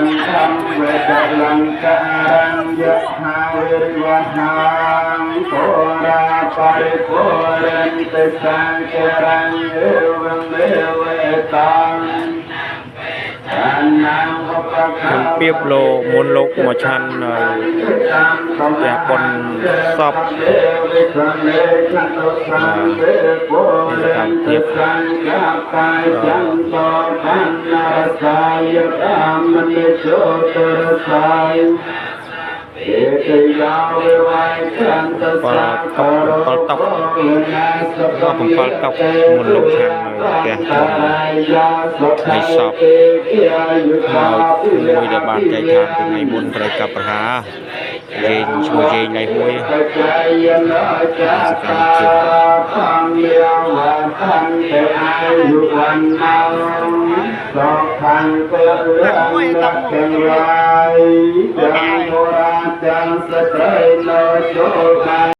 ន្តវេតលង្ការយថាវិរិវហាងពរាបរិពរន្តិសង្ករងអេវមេវេតាំ ខ្ញុំពីបលោកមុនលោកមកឆាន់នៅផ្ទះប៉ុនសពបាទសកម្មភាព 7តុក7តុកមុនលោកឆាន់នៅផ្ទះប៉ុននៃសពហើយមួយដែលបានចែកឋានពីថ្ងៃមុនត្រូវកាប់ប្រហារយេងឈ្មោះយេងឡៃមួយសកម្មភាព ទាំងរាយទាំងបុរាទាំងស្ត្រីនៅចូលបាន។